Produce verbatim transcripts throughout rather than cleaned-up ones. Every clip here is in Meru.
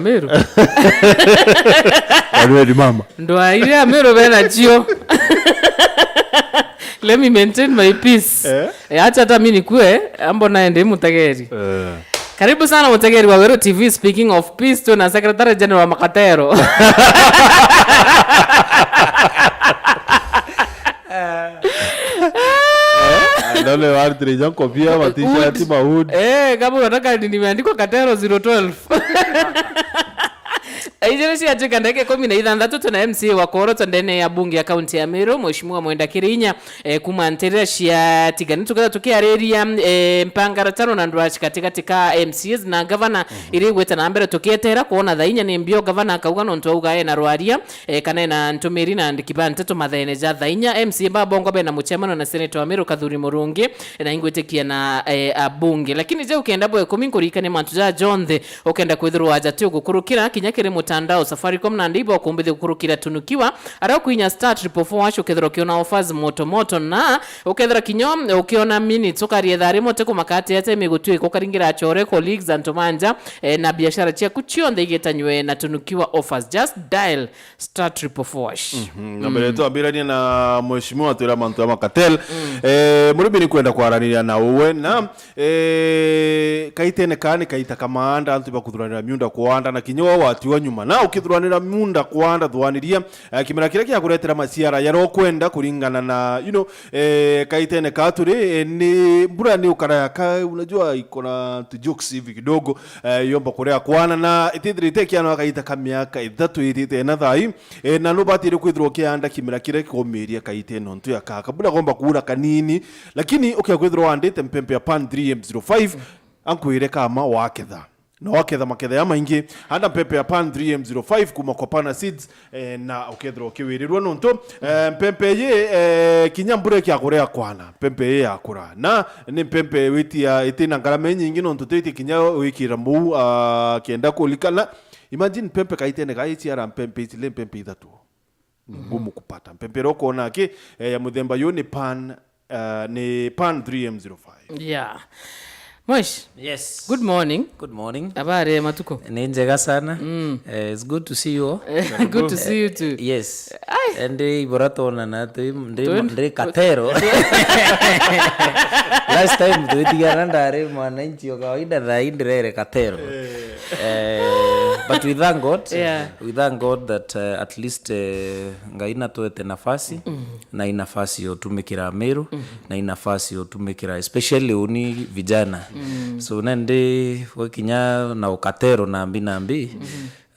Meru. Kwani we ni mama? Ndwaa iria Meru bena cio. Let me maintain my peace. Eh? Eh, acha hata mi nikue, ambo naende mutegeri. Eh. Karibu sana mutegeri wa Weru T V. Speaking of peace, tuna Secretary General wa Makatero. Ndole wari tireja nkobia, ma t-shirt, ma hood. Eh, kama unataka nimeandikwa Katero zero twelve. Ijiri ciatuika ndagika ikumi na ithanthatu, twina M C A wa kuorotwa ndene ya bunge ya kaunti ya Meru, Mheshimiwa Mwenda Kirinya, eh, kuma nterera cia Tigania. Tuketha tukiariria, eh, mpangaratano na ndwara gatigati ka M C As na gavana, iri igwite na mbere, tukietera kwona thaa inya ni mbio gavana akauga, nontu auga ena rwaria, eh, kana ena ntumiri na andiki ba nteto mathene ja thaa inya. M C A ba bongwa bena mucemano na senator wa Meru Kathuri Murungi, na ingwitikia na, eh, abunge. Lakini je ukenda bwe kumi nkuririkanie mantu ja jonthe, ukenda kwithirwa aja ti ugukurukira kinya kiri mutandao Safaricom na ndibo ukumbithia gukurukira tunukiwa, ara ukuinya star triple four hash ukethirwa ukiona offers moto moto, na ukethirwa kinya ukiona minutes ukaria thaa rimwe, utikumaka ati ati migutuika ukaringira achore, colleagues, antu manja, eh, na biashara ciaku cionthe igetanywe na tunukiwa offers. Just dial star triple four hash. Mhm. Na mbere twambirania na mheshimiwa twira mantu ya Makatel, eh, murimi ni kwenda kwaraniria na uwe na, eh, kaitene kaa ni kaita kamaanda, antu bakuthuranira miunda kwanda na kinya wa watiwa nyuma. Na ukithuranira miunda kwanda, thuaniria, eh, kimera kiria kiakuretera maciara yara ukwenda kuringana na, you know, eh, kaitene kaa turi, eh, ni mbura ni ukara ya ka, unajua iko na tu jokes hivi kidogo, eh, yomba kurea kwana na itithirite kiano kaita ka miaka ithatu itite na thai. E, na nubatire kwithirwa ukianda kimera kiria kikumiria kaite nontu ya kaka. Buna gomba kuura kanini, lakini ukia kwithirwa wandite mpempe ya Pan three M zero five, ankwire kama waketha. Na waketha maketha ya maingi, anda mpempe ya Pan three M zero five kuma kwa Pana Seeds, e, na ukethirwa ukiwirirwa nontu, e, mpempe yi, e, kinya mbura ikia kurea kwana, mpempe yi yakura. Na ni mpempe witia itina ngarama inyingi nontu titi kinya wikira muu, a, kenda kulikana. Imagine mpempe kaitene gaiciara mpempe ici, le mpempe ithatu. Ni ngumu kupata. Mpempe iria ukwona aki, eh, ya muthemba yu ni Pan, eh, ni Pan three M zero five. Yeah. Mwesh, Yes. Good morning. Good morning. Habari ya matuko? Ni njega sana. Mm. Eh, it's good to see you all. Good to see you too. Yes. Ai. And, eh, ibora tuonana tu, ndi, Twen- ndi Katero. Last time twitigana ndari mwananchi wa kawaida, thaa hii ndirere Katero. Eh, but we thank God. Yeah. We thank God that, uh, at least, uh, Ngai natwete nafasi, na i nafasi ya utumikira Meru, na i nafasi ya utumikira especially uni vijana. So nandi gwikinya na ukatero nambi nambi,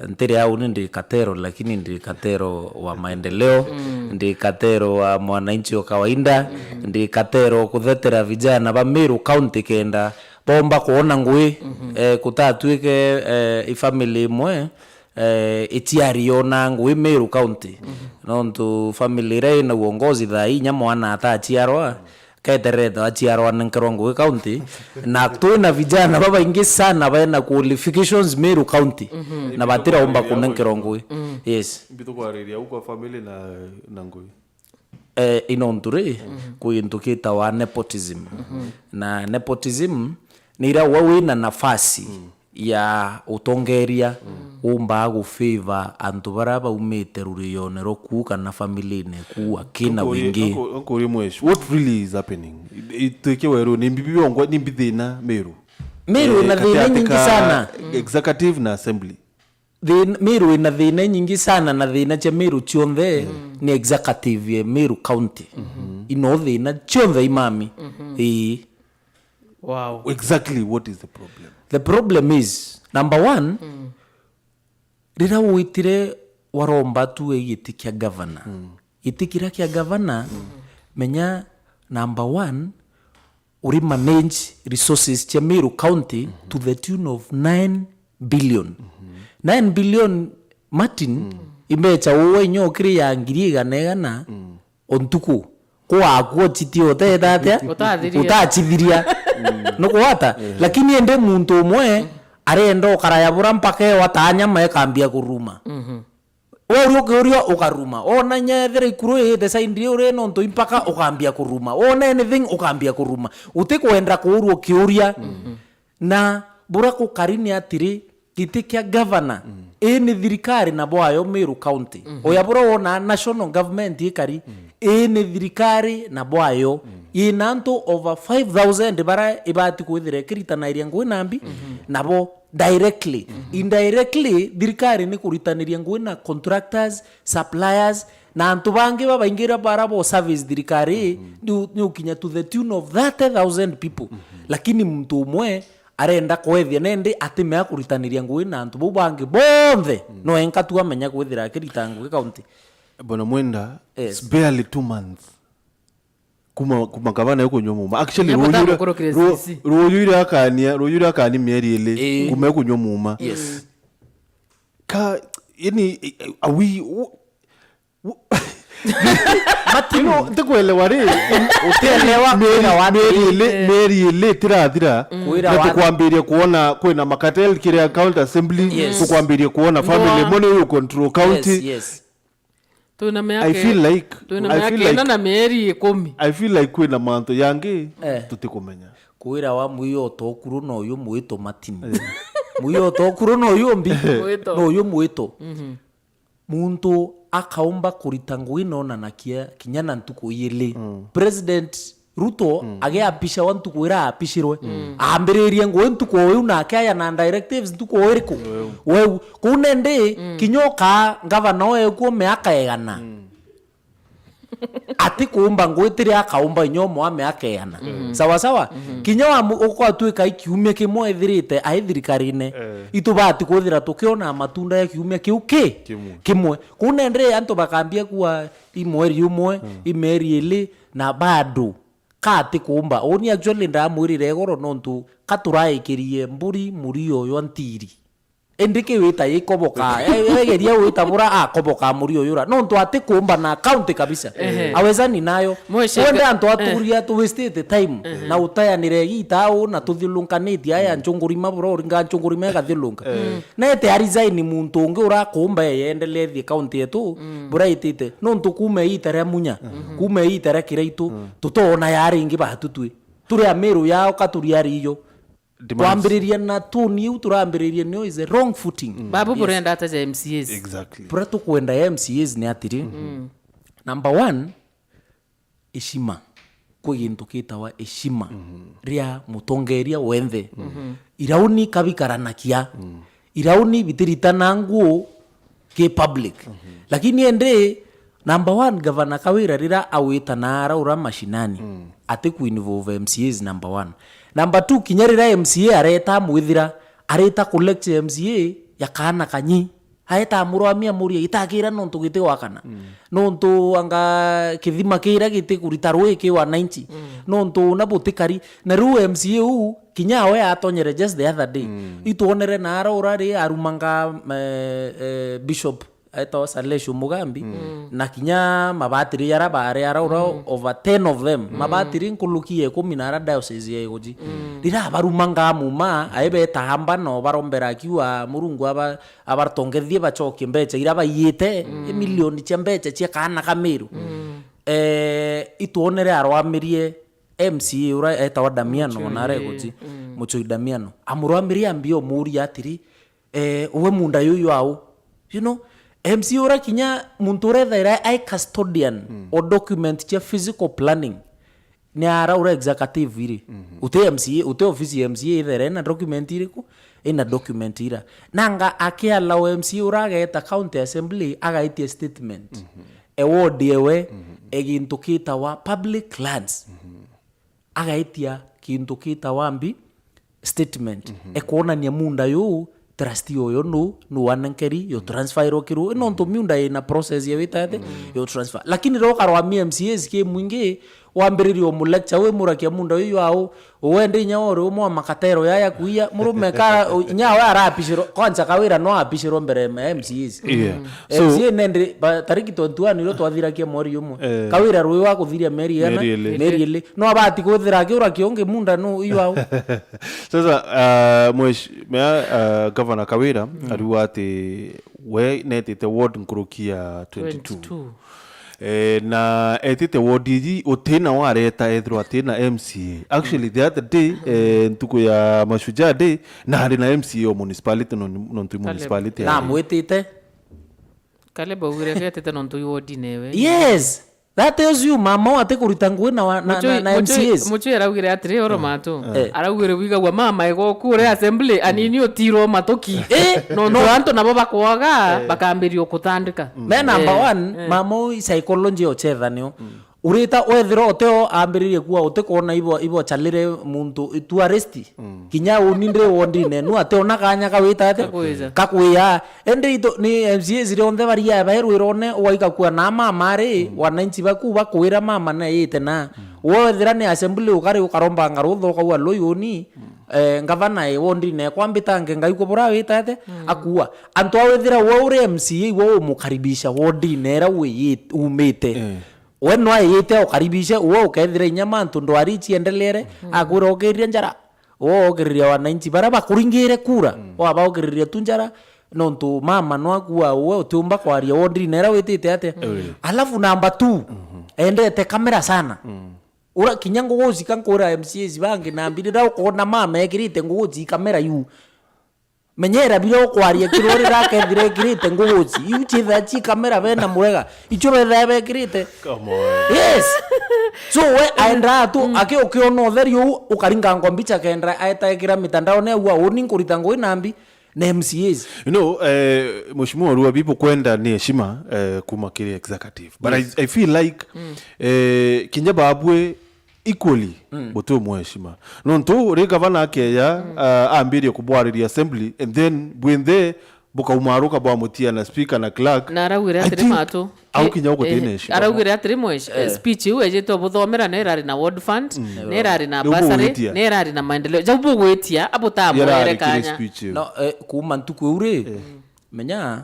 ntiri au ni ndi katero, lakini ndi katero wa maendeleo, ndi katero wa mwananchi wa kawaida, ndi katero kuthetera vijana ba Meru County kenda bomba kuona ngui, eh, kutatwike, eh, i family imwe, eh, itiari yona ngui Meru County. Nontu family iria ina uongozi thaa inya mwana atachiarwa, keterete achiarwa nenkerwa ngui County, na twina vijana babaingi sana baina qualifications Meru County, na batiraumba kunenkerwa ngui. Yes. Mbi tukwariria u kwa family na, na ngui. Eh, i nontu ri, kwi gintu gitawa nepotism. Na nepotism ni iria we wina nafasi ya utongeria, umbaa gufavor antu baria baumite rurione rwa kuu kana familine kuu akina wingi. Nkurie mwesh, what really is happening? I-, i-, twike weru, ni mbibi bongwa, ni mbi thina Meru? Meru ina thina nyingi sana. Executive na assembly. Thin-, Meru ina thina nyingi sana, na thina cia Meru cionthe ni executive ya Meru County. Ino thina cionthe imami. Ii. Wow. Exactly what is the problem? The problem is, number one, riria witire waromba tu giti kia governor. Giti kiria kia governor, menya number one, uri manage resources cia Meru County to the tune of nine billion. Nine billion, Martin, imbecha uwe inya ukiri ya ngiri igana igana o ntuku. Kwakwo chiti uteta atia? Utathiria. Utachithiria. Nukwata? Lakini ende muntu umwe arenda ukaraya bura mpaka ewa ta nyama ikambia kuruma. We uri ukiuria ukaruma. Wona inya ethira ikuru ii the side ii uri nontu impaka ukambia kuruma. Wona anything ukambia kuruma. Utikwenda kuurwa ukiuria. Na bura kukari ni atiri, giti kia governor, ii ni thirikari na bwayo Meru County. Uya bura wona national government ikari, ii ni thirikari na bwayo. Ina antu over five thousand bara ibati kwithira ikiritanairia ngui na mbi, nabo directly. Indirectly, thirikari ni kuritaniria ngui na contractors, suppliers, na antu bangi babaingi bara bo service thirikari, ni u-, ni ukinya to the tune of thirty thousand people. Lakini muntu umwe arenda kwethia nendi atimea kuritaniria ngui na antu bau bangi bonthe. No enka tu amenya kwithira akirita ngui county. Bwana Mwenda, yes, it's barely two months. Kuma, kuma gavana yo kunywa muma. Actually, ruyu ira, ruyu ira akania, ruyu ira akania mieri ili, ii, kuma yo kunywa muma. Yes. Ka, yani, are we, w-, w-, you know, ntikwelewa ri. Utielewa mieri, kwira wa mieri ili, mieri ili tirathira. Kwira na wa tukwambiria kuona kwina makatel kiria county assembly, yes, tukwambiria kuona family, mone uyu control county. Yes, yes. Twina miaka, I feel like, twina I miaka feel ina like na mieri ikumi. I feel like kwina mantu yangi, eh, tutikumenya. Kwira wa mwiyo utokuru na uyu mwito matini. Eh. Mwiyo utokuru na uyu mbi, mwito, na uyu mwito. Mhm. Muntu akaumba kurita ngui nonanakia kinya na ntuku ijiri. Mm. President Ruto, mm, agiapisha wa ntuku ira apishirwe. Mm. Ambiririe ngui ntuku o iu nake aya na directives ntuku o iriku? Weu. Weu. Kuu nendi, mm, kinya ukaa ngavana o ekuo miaka igana. Mm. Ati kuumba ngui tiria akaumba inya umwe wa miaka igana. Mm. Sawa sawa? Mm. Kinya wa mu-, ukwatuika i kiumia kimwe ethirite ai thirikarine. Eh. Itubati kwithira tukiona matunda ya kiumia kiu ki? Kimwe. Kimwe. Kuu nendi antu bakambia kuwa i mweri umwe, mm, i mieri ili, na bado ka ati kuumba. Uni actually ndamwirire igoro nontu ka turaikirie mburi murio jwa ntiri. Indi ki wita ikoboka, e-, egeria wita bura akoboka murio jura. Nontu ati kuumba na account kabisa. Ehe. Awezani nayo. Mwesheke. Wende antu, eh, aturia tu wasted time, ehe, na utayanire igita au na tuthiurunkanite aya, mm, nchungurima bura uringa nchungurima igathiurunka. Eh. Mm. Nete a resign muntu ungi urakuumba eyendelethie county yetu, mm, buraitite. Nontu kuuma iita ria Munya, mhm, kuuma iita ria Kiraitu, mm, tutoona yari ingi batu twi. Turi Amiru yao ka turi ari iyo. Demands. Twambiriria na tone iu turambiriria nio is a wrong footing. Mm. Babu, yes, burenda ata ja M C As? Exactly. Bura tukwenda ya M C As ni atiri. Mm. Number one, heshima. Kwi gintu gitawa heshima, mhm, ria mutongeria wenthe. Mhm. Irauni kabikaranakia. Mm. Irauni bitiritana nguu ki public. Mhm. Lakini indi, number one, Gavana Kawira rira awita na araura mashinani, mm, ati kuinvolve M C As, number one. Number two, kinya rira M C A areta amwithira, areta kulecture M C A ya kaana kanyi. Aeta amurwamia amuria, "Gitakira nontu giti gwakana? Mm. Nontu anga kithima kira giti kurita rui ki wananchi? Mm. Nontu una butikari?" Na riu M C A uu, kinya we atonyere just the other day. Mm. Itwonere na ara urari arumanga, eh, eh, Bishop, aetawa Salesho Mugambi, mm, na kinya mabatiri jara baari ara ura, mm, over ten of them, mm, mabatiri nkuluki ya ikumi na ara diocese ya Igoji. Mm. Rira abarumanga amuma, aibeta amba no barombera akiuga Murungu aba-, abatongethie bacokie mbeca ira baiyite, mm, imilioni cia mbeca cia kaana ka Miru. Mm. Eh, itwonere arwamirie M C A ura etawa Damiano, Muchui, na areguti, mm, Muchui Damiano. Amurwamirie ambia umuria atiri, eh, we munda yuyu au? You know, M C A ura kinya muntu urethaira ai custodian, mm, o document cia physical planning. Ni ara ura executive iri. Mhm. Uti M C A, uti ofisi ya M C A ithere ina document iriku? Ina document ira. Nanga akiallow M C A ura ageta county assembly, agaitia statement. Mhm. E ward ewe, mhm, e gintu kitawa public lands. Mhm. Agaitia kintu kitawa mbi statement. Mhm. E kwonania munda yu trustee uyu nu, nu wanenkeri, yo transferirwo kiru. Nontu miunda ina process ya wita ati, mm, yo transfer. Lakini ro karwa M C As ki mwingi, wambiririe umu lecture, wi murakia munda uyu au, wende inya ori umwe wa makatero yaya kuiya, murume ka, inya we arapishirwo, kwanza Kawira no apishirwo mbere ya M C As. Yeah. Mm. So, M C A nendi, ba, tariki twenty-one iro twathirakia mweri umwe. Eh. Kawira rwi wa kuthiria meri ena, meri ili. Meri ili. No abati kwithira akiura kiongi munda nu iyu au. Sasa, uh, mwesh-, mea, uh, Governor Kawira, mm, ariuga ati we netite ward nkuruki ya twenty-two. Twenty-two. Eh, na etite ward iji utina wareta ethirwa atina M C A. Actually, the other day, eh, ntuku ya Mashujaa Day, na ari na M C A o municipality, non-, nontu i Caleb. Municipality ya Namwitite. Caleb augire ketite nontu i ward newe. Yes. That tells you mama ati kurita ngui na, wa- na, na, na M C As. Muchui araugire atiri, oro matu. Eh. Araugire wigagua mama ego kure assembly, anini utirwo matuki. Eh. No, no, antu nabo bakwaga, bakambiria kutandika. Me number Eh, one, eh. Mama ui psychology ochetha nio. Urita wethira uteo ambiririe kuwa utikona ibo, ibo chalire muntu tu arrest. Kinya uni ndi wondine, nu ationa kanya kawita ate? Kakwija. Kakwija. Indi ito, ni M C As rionthe baria baerwirone, waika kuwa na mama ri, wananchi baku bakwira mama na yite na. Wethira ni assembly ukari ukaromba ngarutha ukauga loi uni, eh, ngavana e wondine ekwa mbitange ngai kubura wita ate? Akuwa. Antu a wethira we uri M C A, iwe umukaribisha wondine era wiyit-, umite. Eh. We no ayite ukaribishe, uwe ukethira inya mantu ndwari ichiendelere, akwira ukiriria njara. Uwe ukiriria wananchi bara bakuringire kura, wabaukiriria tu njara, nontu mama no akua uwe utiumba kwaria wondine era witite atia. Alafu number two, endete kamera sana. Ura kinya nguguci ka nkwira M C As bangi na mbirira ukona mama ekirite nguguci kamera yu. Menyera biria ukwaria kiro rira akethira ekirite nguguci. Iu chitha chi kamera bena murega. Icho betha bekirite. Come on. Yes. So we aenda tu aki ukiona utheri u ukaringa ngombicha kendra aeta ekira mitandao ne ua uni nkurita ngui nambi na M C As. You know, eh, Mheshimiwa Rua, bibu kwenda ni heshima eh, kuma kiri executive. But I, I feel like eh, kinya babwe equally guti umwe heshima. Nontu ri gavana akeja ah, ambirie kubwariria assembly and then bwinthe bukaumaruka bwamutia na speaker na clerk. Na araugire I atiri think matu. Au kinya uguti na heshima. Araugire atiri mwesh, eh, speech iu ejite ubuthomera ne irari na ward fund, ne irari na bursary, ne irari na maendeleo. Jau bugwitia abutamwere kanya. No, eh, kuma ntuku iu ri, menya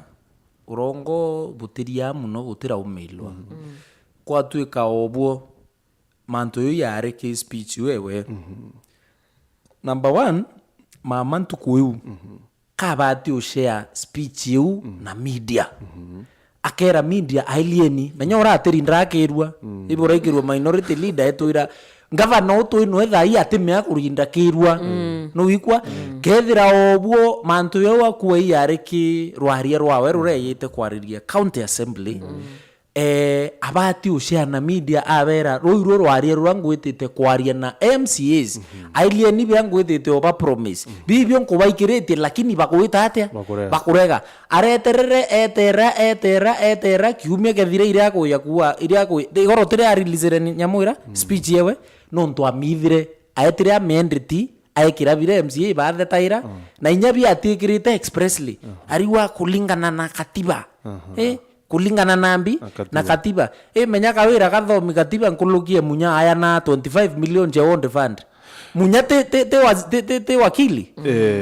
urongo butiria muno butiraumirwa. Kwatuika obwo mantu yu yari ki speech wewe. Number one, mama ntuku iu kabati ushare speech iu na media. Akera media ailieni, menya uratirinda akirua. Ibu uraikirua minority leader etwira, ngavana utwi no ethai atimea kurinda kirua. No wikwa? Kethira obwo mantu yau akua iyari ki rwaria rwawe rureyite kwariria county assembly. Eh, abati ushare na media abera, ruu irwo rwaria rura ngwitite kwaria na M C As. Ailieni bia ngwitite oba promise. Bibio nkubaikiritie, lakini bagwita atia? Bakurega. Bakurega. Areterere, etera, etera, etera, kiumia kethira iria akuya kuwa, iria akuya, igoro tiria arilizire ni nyamwira, speech yewe, nontu amithire, aetire amiendeti, aekira bira M C A bathetaira, na inya biatikirite expressly. Ariwa kulingana na katiba. Eh, kulingana na mbi na katiba. Eh, menya kawira gathomi katiba nkulukie munya aya na twenty-five million cia ward fund. Munya ti, ti, ti, wa- ti, ti, ti wakili.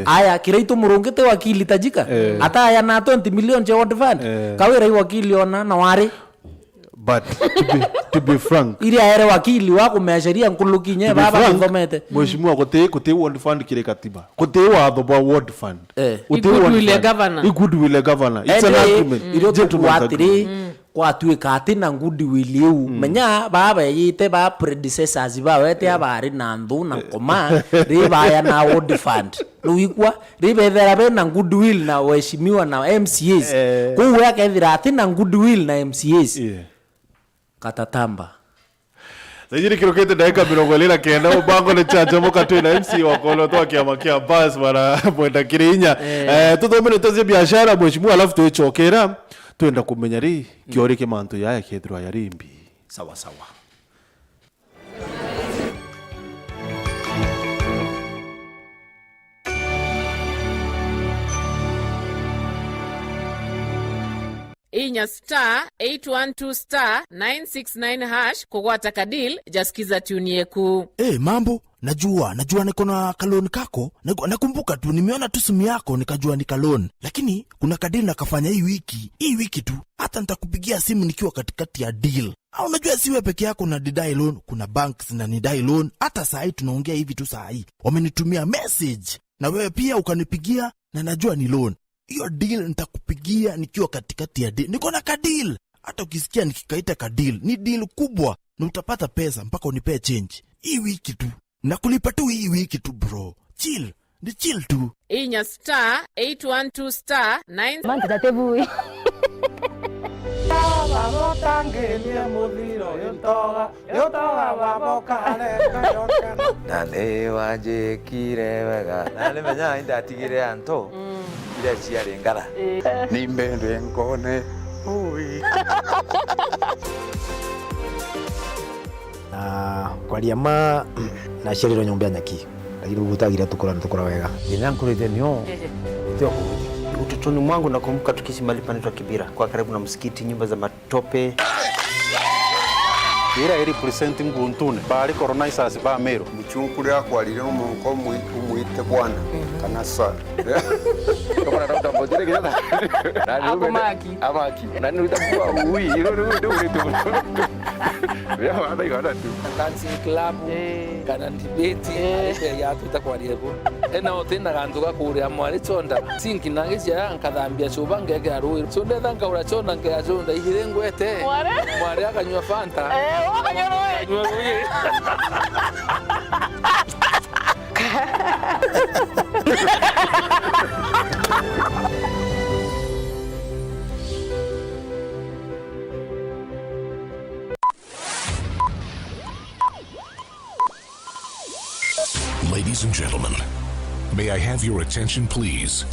Aya, kiraitu murungi ti wakili tajika. Ata aya na twenty million cia ward fund. Kawira i wakili ona na wari. But to be, to be frank, iria ere wakili wa kumea sheria nkuluki nye to be baba frank, nthomete. Mheshimiwa, kuti, kuti ward fund kiri katiba. Kuti watho bwa ward fund. Eh. Kuti ward fund. Governor. I goodwill ya governor. It's an argument. Ende, irio gentleman's tukwatiri, agreement. Kwatuika ati na goodwill iu. Menya baba yite ba predecessors bawe te abari na nthu na nkoma, ri baya na ward fund. Nuikwa? Ribethera bena goodwill na waheshimiwa na M C As. Eh. Kuu we akethira ati na goodwill na M C As. Yeah. Katatamba. Thaiji ni kirukite ndagika mirongo iri na kenda, mubango ni Chacha Muka twi na M C wa Kolo twa kiama kia Bas bana mwenda kiri inya. Eh. Eh, tuthome ndeto cia biashara, mheshimiwa, alafu twicokera, twenda kumenya ri, kiori ki mantu yaya kethirwa yari mbi. Sawa sawa. Inya star eight one two star nine six nine hash kugwata ka deal ja Skiza Tune yeku. Eh, mambo, najua, najua niko na ka loan kako. Naku-, nakumbuka tu, nimeona tu simu yako, nikajua ni ka loan. Lakini kuna ka deal nakafanya hii wiki, hii wiki tu. Hata nitakupigia simu nikiwa katikati ya deal. Au unajua si wewe peke yako unanidai loan, kuna banks zinanidai loan. Hata saa hii tunaongea hivi tu saa hii. Wamenitumia message. Na wewe pia ukanipigia, na najua ni loan. Hiyo deal nitakupigia nikiwa katikati ya deal. Niko na ka deal. Hata ukisikia nikikaita ka deal, ni deal kubwa, na utapata pesa mpaka unipee change. Hii wiki tu. Na kulipa tu hii wiki tu, bro. Chill. Ni chill tu. Inya star eight one two star nine. Mantu tatebui. Baba botangirie muthiro intoga. Yo toga baba ukareka yokena. Na ni wanjikire wega. Na ni menya indatigire antu iria ciari ngara. Ni mbendwe nkone. Ui. Na kwaria ma, naciarirwe nyomba ya nyaki. Lakini gutagire tukura, tukura wega. Thina nkurite nio. Ehe. Utotoni mwangu nakumbuka tukiishi mahali panaitwa Kibira, kwa karibu na msikiti, nyumba za tope. Ira i represent Nguntune, baari colonizers ba Meru. Muchunku riria akwarire no mwanka umwi-, umwite bwana kana sir. Tokona Doctor Mbotere kinya na, na ni Ako ume-, maki. Amaki. Na ni utakuwa ui, iro ni uri tu. Riria wana igana tu. Dancing club, eh, kana debate, eh, arite ya tuta kwaria bo. Ena utina gantu ga kuria mwari chonda. Sinki na ngicia nkathambia cuba ngekira rui. So ndetha nkaura chonda nkea chonda ihire ngwete. Mwari? Mwari akanyua Fanta. Eh, akanyua rui. Akanyua rui. Ladies and gentlemen, may I have your attention, please?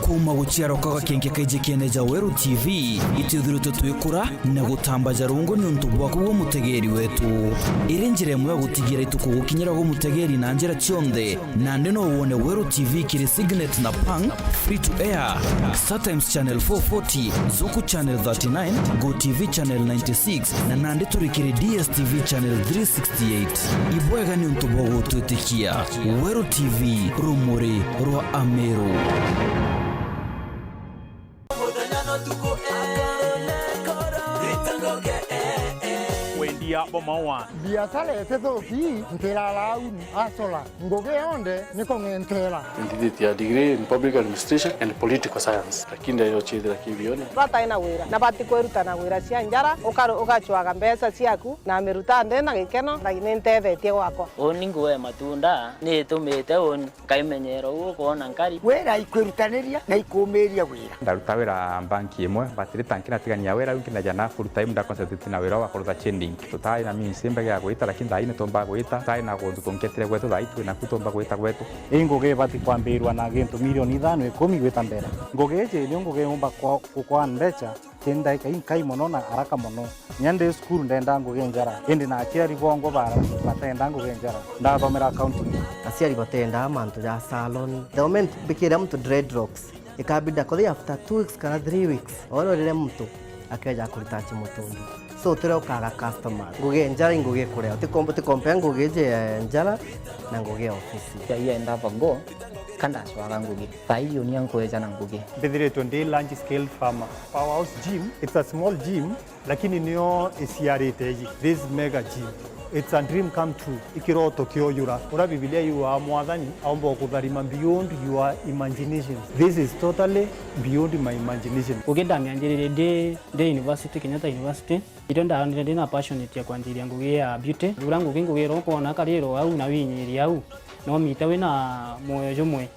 Kuuma guciarwa kwa gakenge kaiji kiene ja Weru T V, itwithiritwe twikura na gutambaja rungu niuntu bwaku gwe mutegeeri wetu. Iri njira imwe ya gutigira itukugukinyira gwe mutegeeri na njira cionthe. Nandi no wone Weru T V kiri Signet na Pang, free to air, Star Times Channel four forty, Zuku Channel thirty-nine, Go T V Channel ninety-six, na nandi turi kiri D S T V Channel three sixty-eight. Ibwega niuntu bwa gutwitikia. Weru T V, rumuri rwa Ameru. Wendia bwa maua. Biashara itithuki, ntirara au ni asola. Ngugi yonthe ni kung'entera. Ndithite ya degree in public administration and political science, lakini ndayo chithira kibione. Batai na wira, na bati kwiruta na wira cia njara, ukaru-, ugacwaga mbeca ciaku, na miruta nthi na gikeno, Ngai ni ntethetie gwakwa. Uni nguo ya matunda, ni itumite uni. Nkaimenyera uu ukoona nkari. Wira ikwirutaniria na ikuumiria wira. Ndaruta wira banki imwe, but rita nkinatigania wira uu nkinaja na full time, nda concentrate na wira wa kurutha chain link. Tutaari na means imbega ya gwita, lakini thaai nitumba gwita. Tutaari na guntu tunketire gwetu, thaai twi naku tumba gwita gwetu. Ii ngugi ibati kwambirwa na gintu milioni ithano, ikumi gwita mbere. Ngugi iji niyo ngugi yumba kwa, gukwa mbecha. Kiri ndaika inkai mono na araka mono. Kinya ndi cukuru ndenda ngugi njara, indi na aciari bongwa bara batenda ngugi njara. Ndathomera accounting. Aciari batenda mantu ja salon. The moment mbikira muntu dreadlocks, ikabidi akothi after two weeks kana three weeks, ororire muntu akeja kurita chimutundu. So, tire ukaga customers. Ngugi njara i ngugi ikurea. Utikombe-, utikompea ngugi iji ya njara na ngugi ya ofisi. Ya, ya ndava ngo, kandacwaga ngugi. Thaai unia nkweja na ngugi. Mbithiritwe ndi large scale farmer. Powerhouse Gym, it's a small gym, lakini nio iciarite iji, this mega gym. It's a dream come true. Ikiroto kiojura. Uria Bibilia yugaa, Mwathani aumba gukutharima beyond your imagination. This is totally beyond my imagination. Ngugi ndamianjiririe ndi, ndi university, Kenyatta University. Irio ndaonire ndi na passionate ya kwanjiria ngugi ya beauty. Uria ngugi ngugi iria ukwona kariro au na winyiria au, no mite wina mwoyo jumwe.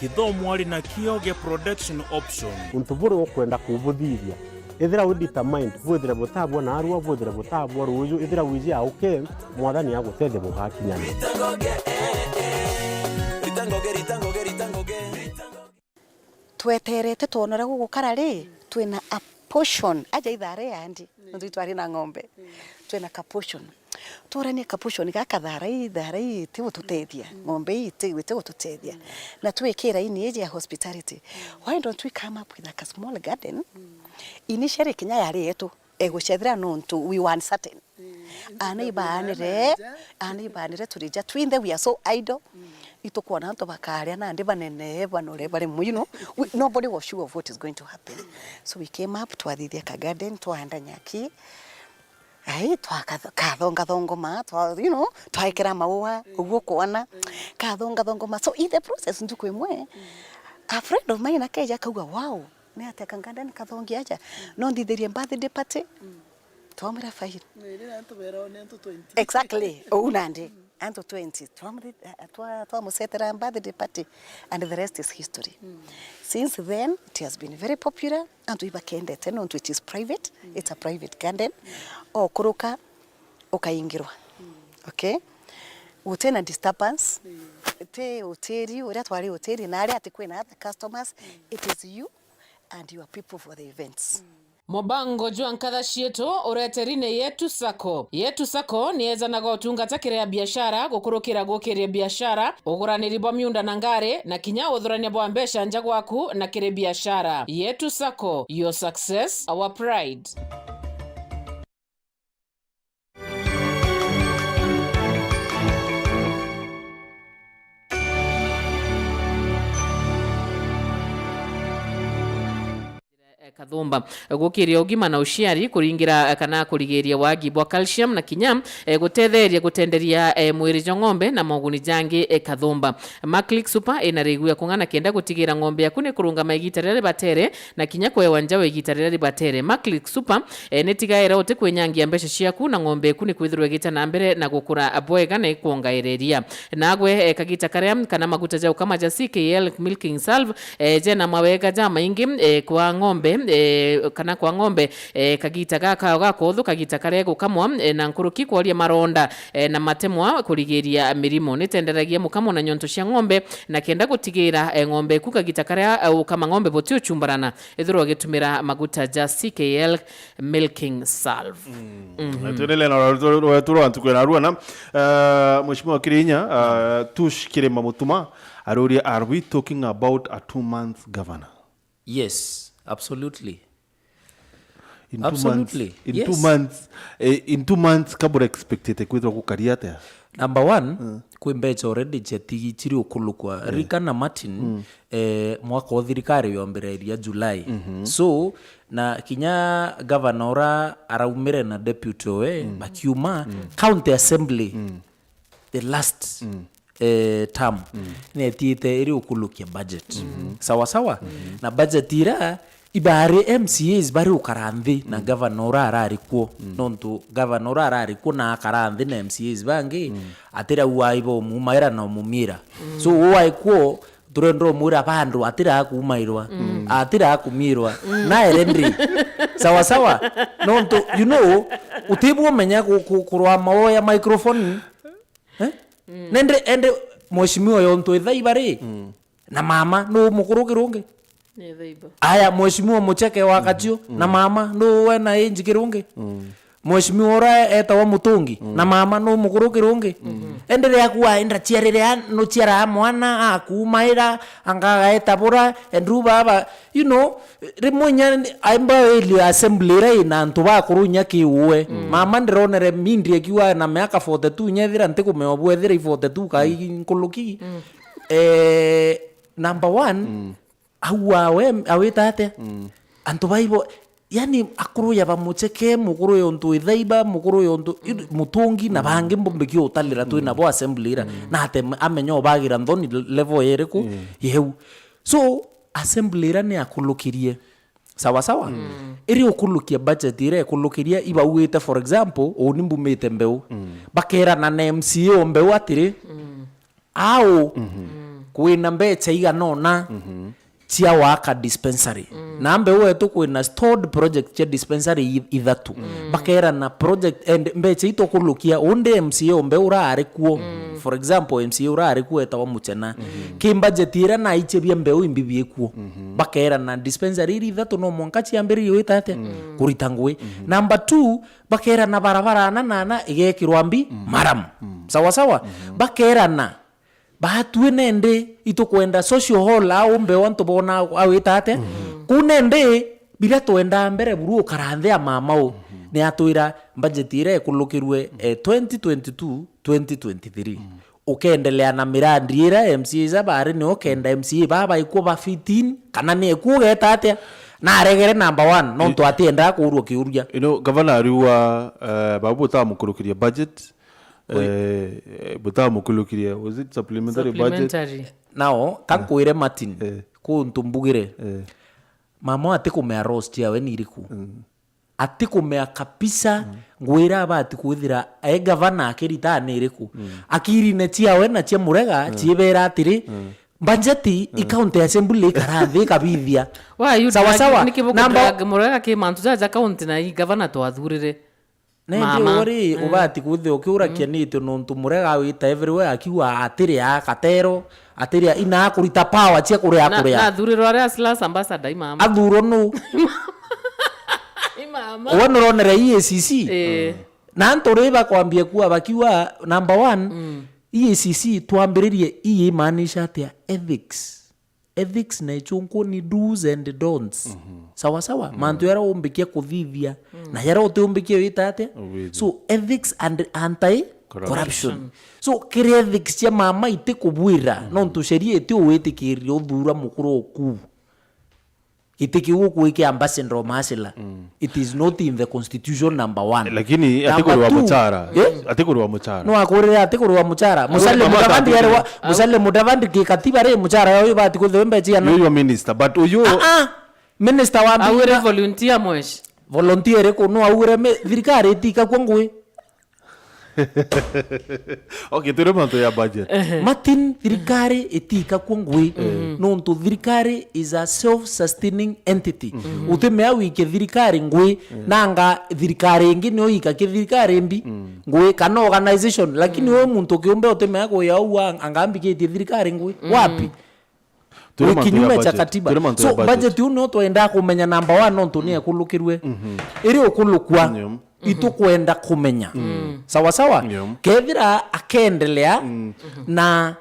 Kithomo ari na Kioge Production Option. Untu buria ukwenda kubuthithia, ethira wi determined, bwithire butabua naarua, bwithire butabua ruuju, ethira wiji auke, Mwathani agutethia bugakinyania. Tweterete twona uria gugukara ri, twina a portion, aja ithaara yandi, nontu itwari na ng'ombe. Twina ka portion. Tworania ka portion gaka, thaara ii, thaara ii iti gututethia, ng'ombe ii iti, iti gututethia. Na twikira ini iji ya hospitality. Why don't we come up with, like, a small garden? Initially kinya yari yetu, egucethira nontu we were uncertain. Aana ibaanire, aana ibaanire turija twinthe, we are so idle. Itukwona antu bakaria nandi banene, banore bari mu, you know, we, nobody was sure of what is going to happen. So we came up, twathithia ka garden, twahanda nyaki. Ai, twaka-, kathongathongoma, twa, you know, twaikira maua, uguo kwona, kathongathongoma. So in the process, ntuku imwe, a friend of mine akeja akauga, "Wow, ni atia ka garden kathongi aja? No nthithirie birthday party? Twamwira fine. Exactly. Uu nandi. Antu twenty. Twamuthi-, eh, twa-, twamucetera birthday party and the rest is history. Since then, it has been very popular. Antu ibakendete nontu it is private. It's a private garden. Okuruka, ukaingirwa. Okay? Gutina disturbance. Ti utiri, uria twari utiri, na aria ati kwina other customers. It is you and your people for the events. Mubango jwa nkatha cietu ureteri ni Yetu Sacco. Yetu Sacco ni ejanaga utungata kiri a biashara gukurukira gukiria biashara, uguraniri bwa miunda na ngari, na kinya uthurania bwa mbeca nja gwaku na kiri biashara. Yetu Sacco, your success, our pride. Kathumba. Gukiria ugima na uciari, kuringira kana kurigiria wagi bwa calcium na kinya, eh, gutetheria gutenderia, eh, mwiri jwa ng'ombe na moguni jangi, eh, Kathumba. Maclick Super ina rigua kung'ana kenda gutigira ng'ombe yaku ni kurungama igita riria ribatere na kinya kwewa njawe igita riria ribatere. Maclick Super, eh, ni tigaira uti kwinyangia mbeca ciaku na ng'ombe yaku ni kwithirwa igita na mbere na gukura bwega na ikwongaireria. Nagwe, eh, kagita karia kana maguta ja ukama ja C K L Milking Salve, eh, jena mawega jamaingi, eh, kwa ng'ombe, eh, kana kwa ng'ombe, eh, kagita gaka gakothu, kagita karia gukamwa, eh, na nkuruki kworia maronda, eh, na matemwa kurigiria mirimo. Nitenderagia mukamo na nyonto cia ng'ombe, na kenda gutigira, eh, ng'ombe ku kagita karia, eh, ukama ng'ombe buti uchumbarana, ethirwa ugitumira maguta ja C K L Milking Salve. Mm. Tuendelee na rwetu rwa ntuku ya narua na, eh, Mheshimiwa Kirinya, eh, Tush Kirima Mutuma aruria, are we talking about a two month governor? Yes, absolutely. In two months, Absolutely, in two yes. months, eh, in two months, kabura expected kwithirwa gukari atia? Number one, kwi mbeca already ciati-, ciri ukulukwa. Rika na Martin, eh, mwaka o thirikari yombere iria July. So, na kinya gavana ura araumire na deputy owe, bakiuma, county assembly, the last, eh, term, netiite iri ukulukia budget. Sawa sawa? Na budget ira ibari M C As bari ukara nthi na gavana ura arari kuo. Nontu gavana ura arari kuo na akara nthi na M C As bangi, atira ua ibo umumaira na umumira. So, ua ikuo, turenda umwira bandu atira akumairwa, atira akumirwa, na erendri. Sawa sawa? Nontu, you know, utibu umenya ku-, ku-, kurwa maoya microphone. Eh? Nende, ende, mheshimiwa yontu ithaiba ri, na mama, nu mukuru kirungi? Ni thaiba. Aya, mheshimiwa Mucheke wa Katiu, na mama, nu wena inji kirungi? Mheshimiwa ura etawa Mutungi, na mama, nu mukuru kirungi? Ende ria kuwa, enda ciarire a, nu ciara mwana, akumaira, anga gaeta bura, endu baba, you know, rimwe inya aimba ili assembly ira ina antu bakuru inya kiuwe. Mama ndironere mindri akiwa na miaka forty-two inya ethira ntikumenya obwethira i forty-two kai nkuluki. Eh, number one, au awe, awita atia? Antu baibo, yani, akuru ya bamucheke, mukuru yontu ithaiba, mukuru yontu, Mutungi na bangi mbumbikia utalira twi nabo assembly ira. Na ate amenya obagira nthoni level iriku? Yeu. So, assembly ira ni akulukirie. Sawa sawa? Iri ukulukia budget ira ikulukiria ibauite, for example, uni mbumite Mbeu. Bakerana na M C A o Mbeu atiri, au, kwina mbeca igana ona cia waka dispensary. Na Mbeu wetu kwina stored project cia dispensary i-, ithatu. Bakerana project and mbeca itukulukia, undi M C A o Mbeu ura ari kuo. For example, M C A ura ari kuo etawa Muchena. Ki budget ira naichebia Mbeu imbibi ikuo. Bakerana dispensary iri ithatu no mwanka ciambiririe gwita atia? Kurita ngui. Number two, bakerana barabara ana na ana igekirwa mbi maram. Sawa sawa? Bakerana, batue nende itukwenda social hall au Mbeu antu bona awita atia? Ku nende biria twendaa mbere buru ukara nthi ya mama u, ni atwira budget ira ikulukirwe, eh, twenty twenty-two, twenty twenty-three. Ukeendelea na mirandi ira M C A ja bari ni ukenda M C A baba ikuo ba fifteen, kana ni ikuo ugeta atia? Na aregere number one, nontu atiendaa kuurua kiuria. You know, gavana ariuga, eh, babu butamukurukiria budget, eh, eh, butamukurukiria, was it supplementary budget? Supplementary. Nao, ka nkwire Martin, eh, kuntu mbugire, eh, Mama atikumea roles ciawe ni iriku. Atikumea kabisa. Ngwira abati kwithira e gavana akirita ni iriku. Akirine ciawe na cia Murega ciibera atiri, bajeti i county assembly ikara nthi ikabithia. Why you Sawa drag, sawa. Niki Number bukudrag Murega ki mantu jaja county na i gavana twathurire? Nendi Mama. Uri ubati kwithia ukiurakia nitio nontu Murega wita everywhere akiuga atiria Katero, atiria ina akurita power cia kuria Na, kuria. Nathurirwa ari Hustlers ambassador i mama. Athurwo nu? I mama. We nuronere E A C C? Eh. Na antu ri bakwambia kuwa bakiuga number one, E A C C twambiririe ii imaanisha atia ethics? Ethics na ichunku ni do's and don'ts. Sawa sawa. Mantu yaria umbikia kuthithia na yaria utiumbikia wita atia. So ethics and anti corruption. So kiri ethics cia mama iti kubwira nontu sheria iti uwitikiria uthura mukuru oku. Giti kiu ukuikia ambassador masila. It is not in the constitution number one. Lakini ati kuriwa muchara. Eh? Ati kuriwa muchara. No akurire ati kuriwa muchara. Musalia Mudavadi ari wa, Musalia Mudavadi ki katiba ri muchara yao ibati kwithirwa mbechi ana. Uyu minister, but uyu Ah, ah. Minister wa Augire mbina volunteer mwesh. Volunteer iriku? No augire mi-, thirikari itikakua ngui. Okay, twire mantu ya budget. Martin, thirikari itikakua ngui. Nontu thirikari is a self-sustaining entity. Utimea wike thirikari ngui, nanga thirikari ingi nio ikakie thirikari mbi ngui, kana organization, lakini we muntu kiumbe utimea kuya uu a-, anga mbikitie thirikari ngui. Wapi? Wi kinyume cha katiba. So budget uu nio twendaa kumenya number one nontu ni ekulukirwe. Iri ukulukwa, itukwenda kumenya. Sawa sawa? Kethira akendelea na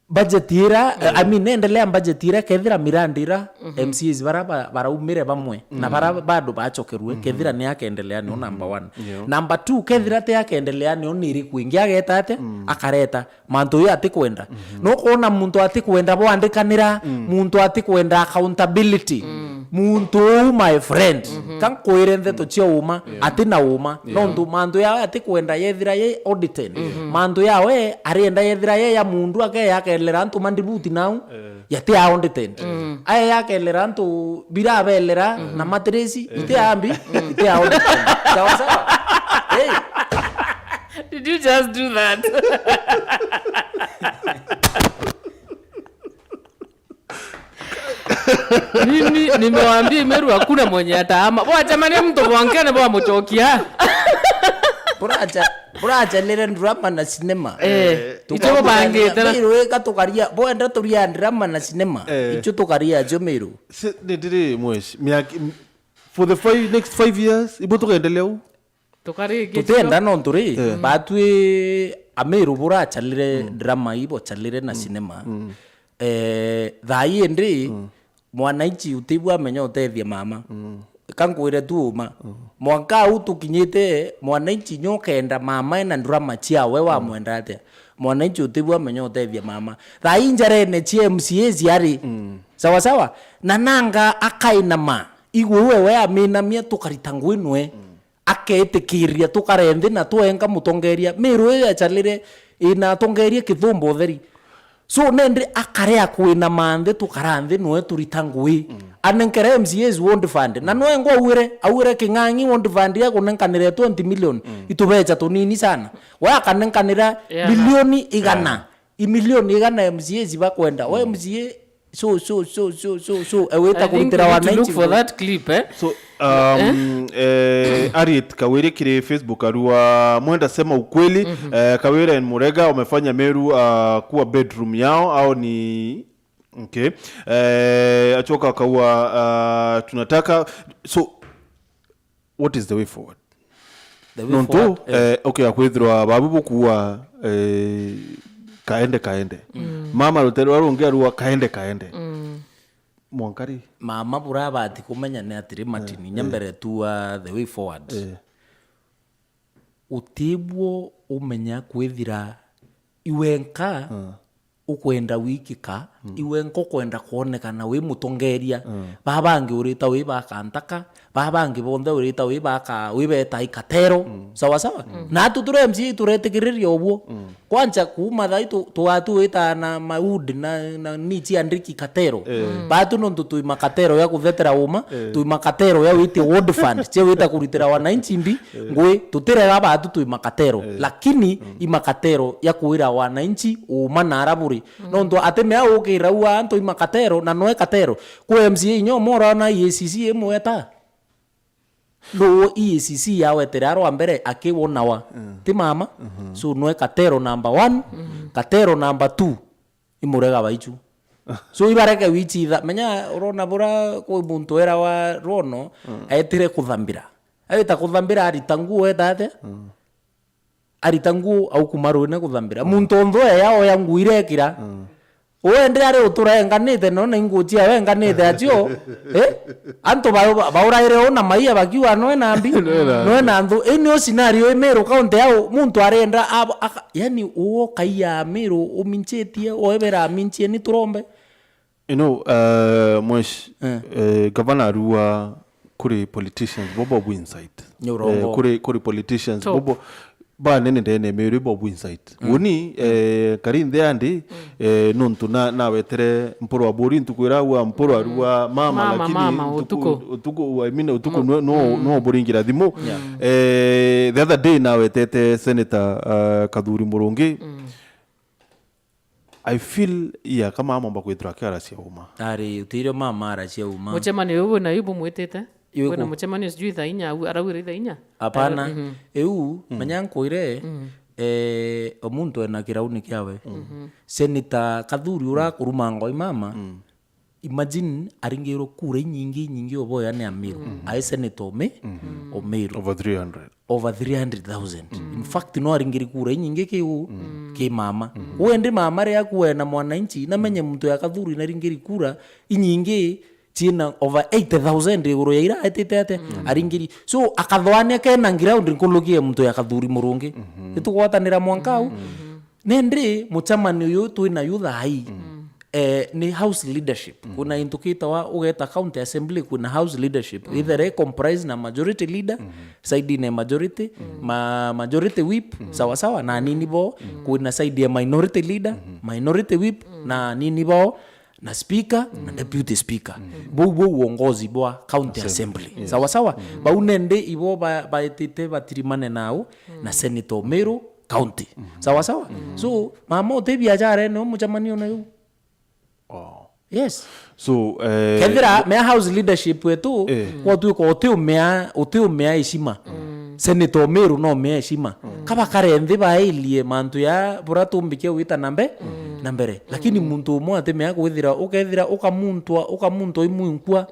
budget ira, eh, I mean, endelea budget ira, kethira mirandi ira M C As bara ba-, baraumire bamwe na bara bado bachokerwe, kethira ni akendelea nio number one. Number two, kethira ti akendelea nio ni iriku ingi ageta atia? Akareta. Mantu uyu atikwenda. Nukwona muntu atikwenda bwandikanira, muntu atikwenda accountability. Muntu uu, my friend, ka nkwire ndeto cia uma, ati na uma. Nontu mantu yawe atikwenda yethira ye audited. Mantu yawe arienda yethira ye ya mundu ake yakelera antu mandibuti nau, yati audited. Aye yakelera antu birabelera na matirisi, iti ambi, iti audited. Sawa sawa? Hey. Did you just do that? Mimi nimewaambia Imeru hakuna mwenye ataama. Bwacemania mtu bwankene bwamucokia. Buracha, buracha lile drama na cinema. Eh, tukaburanira, icho bangite na Miru ika tukaria, bwenda turia drama na cinema. Eh. Icho tukaria ajo Miru. Si, ni ndiri mweshi, miaka, for the five, next five years, ibo tukaendelea u? Tukaringi tutienda cio. Nontu ri, eh, batwi Amiru burachalire drama ibo chalire na cinema. Eh, thaa ii ndi, mwananchi utibua amenya utethia mama. Ka nkwire tu uma. Mwanka au tukinyite, mwananchi nyo kenda mama ena drama chiawe wamwenda atia. Mwananchi utibua amenya utethia mama. Thaa ii njarene cia M C A ciari. Sawa sawa? Na nanga akainama. Igwe we aminamia tukarita ngwinwe. Akeetikiria tukare nthi na twenka mutongeria. Miru ii yachalire ina atongeria kithumba utheri. So nendi akarea kwinama nthi tukara nthi nwe turita ngui. Anenkere M C As ward fund. Na nwe ngwa auire, auire King'ang'i ward fund ya kunenkanire twenty million. Itubecha tunini sana. We akanenkanira milioni igana. I milioni igana M C As bakwenda. We M C A, so, so, so, so, so, so, ewita kurutira wananchi. Look for that clip, eh? So, um, eh, Harriet Kawiri kiri Facebook arua, "Mwenda sema ukweli, eh, Kawira and Murega wamefanya Meru, uh, kuwa bedroom yao, au ni, okay." Eh, achoka akaua, uh, tunataka, so, what is the way forward? The way forward, eh. Nontu, eh, okay, akwithirwa babu bukuua, eh, kaende kaende. Mama rutere rwa rungi arua kaende kaende. Mwanka ri? Mama burabati kumenya ni atiri, Martin, eh, nyambere tu, uh, the way forward. Eh. Utibwo umenya kwithira iwenka ukwenda wikika, iwe nkukwenda kwonekana wi mutongeria. Baa bangi urita wi bakantaka, baa bangi bonthe urita wi baka, wi beta ikatero. Sawa sawa? Na atu turi M C A turetikiriria ubuo. Kwanza kuuma thai tu-, tugatu wita na maud na, na ni cia ndiki katero. Batu nontu twi makatero ya kuthetera uma, twi makatero ya witi ward fund, cia wita kuritira wananchi mbi, ngui tutirega batu twi makatero. Lakini i makatero ya kuira wananchi uma na araburi. Nontu atimea ukira ua antu i makatero na noe katero. Kwi M C A inya umwe urona E A C C imweta. No E A C C yawetere arwa mbere akiwonawa. Ti mama. So noe katero number one, katero number two. Imurega baichu. So ibareke wichi itha. Menya urona bura kwi muntu era wa Rwono, aetire kuthambira. Awita kuthambira arita nguo eta atia? Arita nguo aukuma ruine kuthambira. Muntu onthe oya oya nguo irekira. Uende ari utura enganite no na inguo ciawe enganite acio. Eh? Antu ba-, bauraire u na maia bakiuga noe na mbi. Noe na nthu. Ii nio scenario i Meru County au muntu arenda abo-, aka-, yani uo kaia Meru uminchitie, oebera aminchie ni turombe. You know, uh, mwesh-, eh, gavana arua kuri politicians bobo bu inside. Ni urongo. Eh, kuri, kuri politicians bobo banene ndene Meru bobo inside. Uni, eh, kari nthi andi, eh, nontu na, nawetere Mpuru Aburi ntuku ira aua Mpuru arua mama, mama, lakini mama, ntuku, utuku. Utuku, I mean, utuku no, no, no buringira thimu. Eh, the other day nawetete Senator, uh, Kathuri Murungi. I feel, yeah, kama amomba kwithirwa akiaracia uma. Ari, utirio mama aracia uma. Mucemanio uyu wina iu bumwitite? Iwe wina ku- mucemanio sijui thaa inya, au, arauire thaa inya? Apana. Ara-, mhm. Iu, menya nkwire, eh, o muntu ena kirauni kiawe. Senator Kathuri ura kuruma ngoi mama, imagine aringirwe kura inyingi, inyingi oboya ni Amiru. Ai senator ome, Omeru. Over three hundred. Over three hundred thousand. In fact, no aringiri kura inyingi kiu ki mama. Uende mama ria kuwe na mwananchi, namenye muntu ya Kathuri naringiri kura inyingi ciina over eighty thousand iguru ya ira etite ate aringiri. So, akathwania kena ground nkulukie muntu ya Kathuri Murungi. Nitugwatanira mwanka au. Nindi mucemani uyu twina yu thaa ii, eh, ni house leadership. Kwina into kitawa ugeta county assembly, kwina house leadership. Either i comprise na majority leader, side ine majority, ma-, majority whip, sawa sawa, na anini bo, kwina side ya minority leader, minority whip, na anini bo, na speaker, na deputy speaker. Bou, bou uongozi bwa county assembly. Sawa sawa? Bau nende ibo ba-, baetite batirimane nao, na senator Meru, county. Sawa sawa? So, mama uti biashara ene umucemanio na yu. Oh. Yes. So, eh, kethira mea house leadership wetu, eh, kwatuika uti umea, uti umea heshima. Senator Meru no umea heshima. Kaba kare nthi baelie mantu ya bura tumbikia wita na mbe-, na mbere. Lakini muntu umwe ati mea kwithira, ukethira ukamuntwa, ukamuntwa imwinkwa.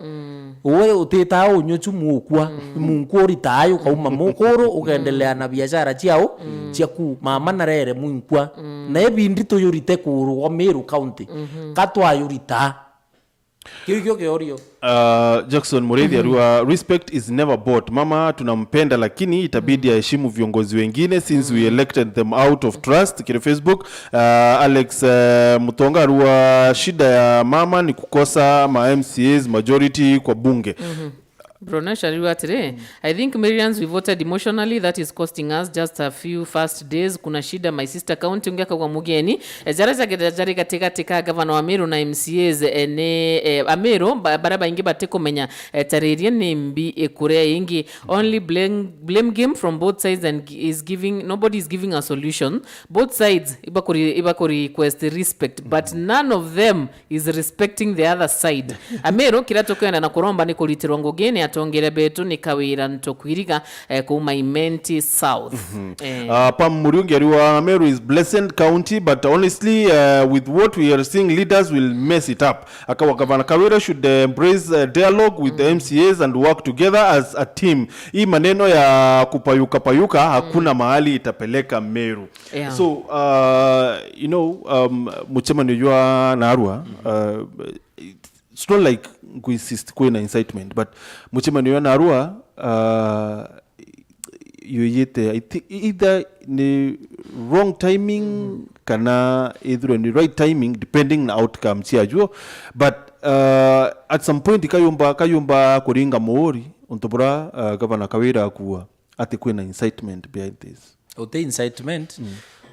Uwe utitaa unyochu mukwa, munkwa uritaai ukauma mukuru, ukendelea na biashara ciao, ciaku, mama narere mwinkwa. Na ibindi tuyurite kurwa Meru County. Katwayurita. Kiu ikio kiorio. Uh, Jackson Muriithi arua, respect is never bought. Mama tunampenda lakini itabidi aheshimu viongozi wengine since we elected them out of trust. Kiri Facebook, uh, Alex, uh, Mutonga arua, shida ya mama ni kukosa ma M C As majority kwa bunge. Bronash ariuga atiri, "I think Merians we voted emotionally, that is costing us just a few first days. Kuna shida, my sister county," ungi akauga mugeni. Eh, jara jagenda jari gatigati ka gavana wa Meru na M C As, eh, ni, eh, Ameru, ba-, bara baingi batikumenya, eh, tariria ni mbi ikuria ingi. Only blame, blame game from both sides and gi-, is giving, nobody is giving a solution. Both sides ibakuri-, ibaku request respect, but none of them is respecting the other side. Ameru, kiria tukwenda na kuromba ni kuritirwa ngugi ni atongeria betu ni Kawira Ntokwiriga, eh, kuuma Imenti South. Eh. Uh, Pam Muriungi ariuga, Meru is blessed county, but honestly, uh, with what we are seeing, leaders will mess it up. Akawa Gavana Kawira should, uh, embrace, uh, dialogue with the M C As and work together as a team. Hii maneno ya kupayuka payuka, hakuna mahali itapeleka Meru. Yeah. So, uh, you know, um, mucemanio jwa narua, uh, it's not like nkuinsist kwina incitement, but mucemanio jwa narua, uh, yuyite, I think, either ni wrong timing kana ithirwe ni right timing, depending na outcome ciajuo. But, uh, at some point kayumba, kayumba kuringa muuri, untu bura, uh, Gavana Kawira akua ati kwina incitement behind this. Uti incitement,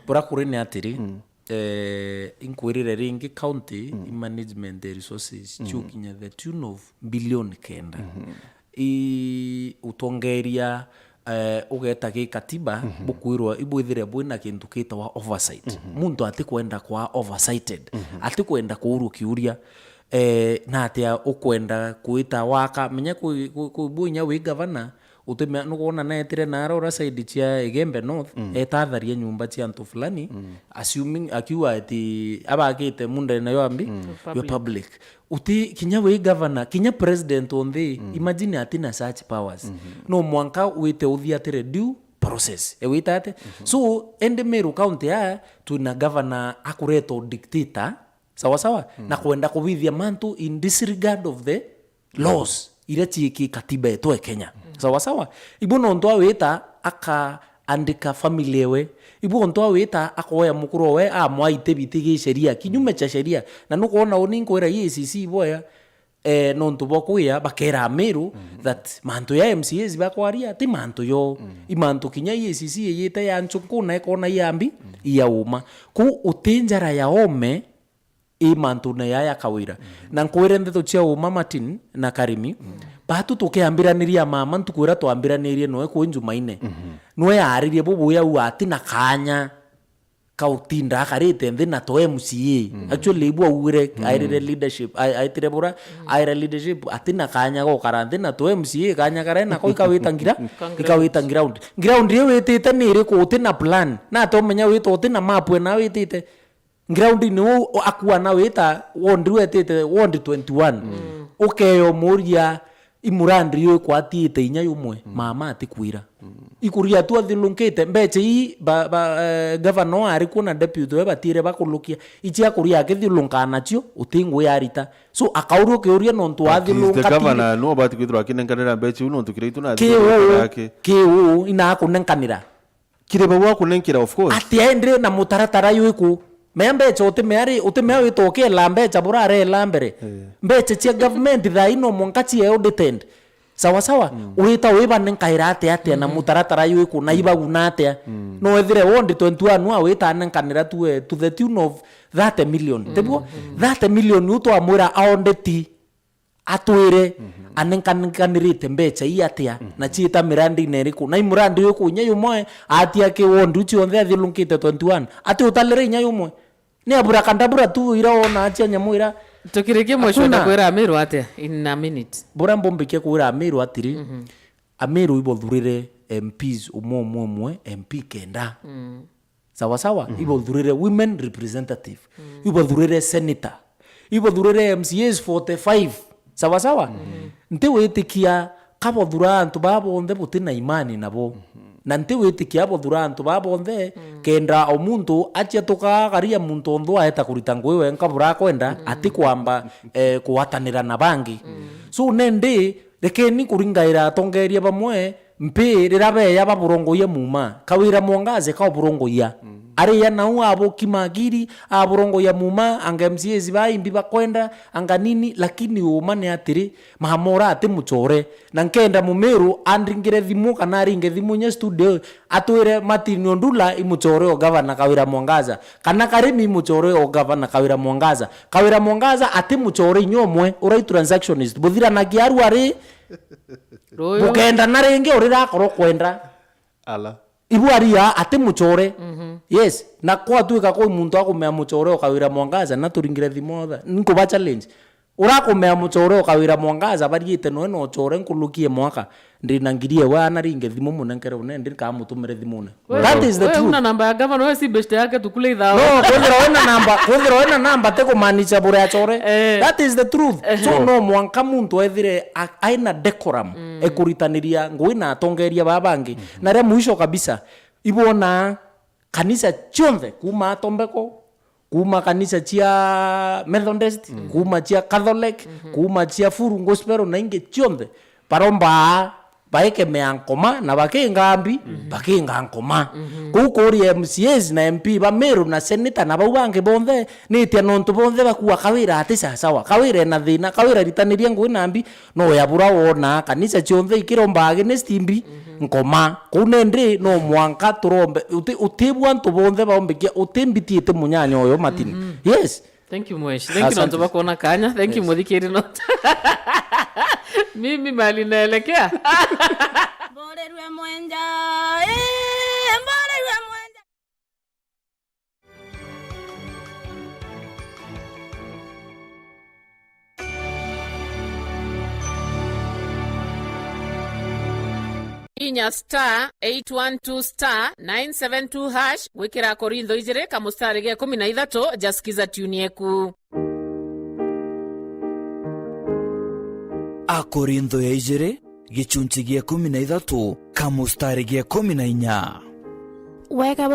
Bura kuri ni atiri, mm, eh, inkwirire ringi county, mm, i management ya resources, mm, ciukinya the tune of billion kenda. Mm-hmm. I utongeria, eh, ugeta gi katiba, mm-hmm, bukwirwa ibwithire bwina kintu kitawa oversight. Mm-hmm. Muntu atikwenda kwa oversighted, mm-hmm, atikwenda kuurwa kiuria, eh, na atia ukwenda kwita waka, menya kwi, kwi, kwi bwinya wi gavana, utimea, nukwona netire nara ura side cia Igembe North, mm, etatharia nyumba cia antu fulani, mm, assuming, akiuga ati abakite munda nayo ambi, mm, yo public. Uti kinya wi governor, kinya president o nthi, mm, imagine atina such powers. Mm-hmm. No mwanka wite uthiatire due process. Ewita ate? Mm-hmm. So, ende Meru County aya, twina governor akureta u dictator, sawa sawa, mm, na kwenda kubithia mantu in disregard of the laws iria ciiki katiba yetu e Kenya. Mm. Sawa sawa. Ibu nontu awita akaandika family ewe. Ibu ontu awita akoya mukuru owe amwa ite biti gi sheria, kinyume cha sheria. Na nukwona uni nkwira E A C C iboya, eh, nontu bwa kwia bakera Meru, mm, that mantu ya M C As bakwaria ti mantu yo. Mm. I mantu kinya E A C C iyite ya nchuku na ikona iambi, mm, iya uma. Ku uti njara ya ome, i mantune yaya Kawira. Mm. Na nkwire ndeto cia uma Martin na Karimi, mm, batu tukiambiraniria mama ntuku iria twambiranirie noe kwi Njumaine. Mm-hmm. Noe yaaririe bubuya u ati na kanya kautinda akarite nthi na to M C A. Mm. Actually, ibu augire, mm, airire leadership, ai-, aitire bura, mm, aira leadership, ati na kanya gokara nthi na to M C A, kanya kare nako ikawita ngira, ikawita ground. Ground iyo witite ni iriku? Uti na plan. Na to menya wita uti na map ena witite. Ground-ini uu akua na wita ward wetite ward twenty-one. Mm. Ukeyo muria i murandi yu ikwatiite inya yumwe, mm, mama atikwira. Mm. Ikuria tu athilunkite, mbecha ii ba, ba, eh, governor ari kuo na deputy we batiire bakulukia. Ichi akuria akithiulunkaa nacio, uti ngui arita. So, akauria ukiuria nontu athilunkati. But is the governor no ubati kwithirwa akinenkanira mbecha iu nontu kiria itu na kiu, kiu, ina akunenkanira. Kiri bau akunenkira, of course. Atia indi na mutaratara jwiku? Mea mbecha utimea ri, utimea wita ukiela mbecha burarela mbere. Eh. Mbecha cia government thaa ino mwanka cie audited. Sawa sawa? Mm. Wita wibanenkaira atia atia na, mhm, mutaratara jwiku na, mm, ibaguna atia? Mm. No ethire ward twenty-one wa wita anenkanira to, eh, to the tune of thirty million. Mm. Tiguo? Mm. Thirty million u twamwira audit atwire, mhm, anenkanenkanirite mbecha ii atia, mhm, na ciita mirandine iriku? Na i murandi uriku inya yumwe atia ki ward u cionthe athilunkite twenty-one? Ati utalire inya yumwe? Ni abura kandabura tu ira wona atia nyamu ira. Tukirikie mwisho, hakuna. Ndakwira Amiru atia in a minute? Bura mbumbikie kwira Amiru atiri, mhm, Amiru ibothurire M Ps umwe umwe umwe, M P kenda. Mm. Sawa sawa? Mhm. Ibothurire women representative. Mm. Ibothurire senator. Ibothurire M C As forty-five. Sawa sawa? Mhm. Ntiwitikia kabothura antu baa bonthe buti na imani nabo. Mhm. Na ntiwitikia abothura antu baa bonthe, mm, kenda o muntu acia tukagaria muntu onthe aeta kurita ngui wenka burakwenda, mm, atikwamba, eh, kugwatanira na bangi. Mm. So, nendi, rekeni kuringaira atongeria bamwe mpi riria beya baburongoia muma. Kawira Mwangaza ka uburongoia. Mm. Aria nau abukima akiri, aburongoia muma, anga M C As ba imbi bakwenda, anga nini, lakini uma ni atiri, Mahamora ati muchore. Na nkenda Mumiru andringire thimu kana aringe thimu inya studio, atwire Martin Ondula i muchore o gavana Kawira Mwangaza, kana Karimi i muchore o gavana Kawira Mwangaza. Kawira Mwangaza ati muchore inya umwe, urai transactionist. Buthiranagia aru ari Ruyu. Bukendana ringi urira akorwo kwenda. Ala. Ibu aria ati muchore. Mhm. Yes, na kwatuika kwi muntu akumea muchore o Kawira Mwangaza, na turingire thimu othe. Nkuba challenge. Urakumea muchore o Kawira Mwangaza, bariite noe na uchore nkulukie mwaka. Ndina ngiri ewe ana ringe thimu munenkere une, ndi nkamutumire thimune. Wewe, that is the wewe truth. Una namba ya gavana, wewe si beshte yake tukule idhaa. No, kwithira wina namba, kwithira wina namba ti kumaanisha bure achore. Eh. That is the truth. Eh. So, no mwanka muntu ethire a-, aina decorum, mm, ekuritaniria ngui na atongeria baa bangi. Mm-hmm. Na ria mwisho kabisa, ibwona kanisa cionthe, kuma Atombeko, kuma kanisa cia Methodist, mm, kuma cia Catholic, mm-hmm, kuma cia Full Gospel na ingi cionthe, baromba baikemea nkoma na bakinga mbi, bakinga nkoma. Kuu kuria M C As na M P ba Meru na senator na bau bangi bonthe, nitia nontu bonthe bakua Kawira ati sasawa, Kawira ena thina, Kawira ritaniria ngui na mbi, no ya bura wona kanisa cionthe ikiromba against mbi, nkoma. Kuu nindi no mwanka turombe, uti-, utibua antu bonthe baombekia, utimbitiite munyanya uyu Martin. Yes. Thank you, Mwesh. Thank you, Asante. Nontu bakuona kanya. Thank you, Yes. Muthikiri, nontu mimi mali naelekea. Mborerwe mwenja, eh, mborerwe mwenja. Inya star eight one two star nine seven two hash gwikira Akorintho ijiri kamustari ga ikumi na ithatu, ja sikiza tune yeku. Akorintho ya ijiri, gicunci gia ikumi na ithatu, kamustari ga ikumi na inya. Wega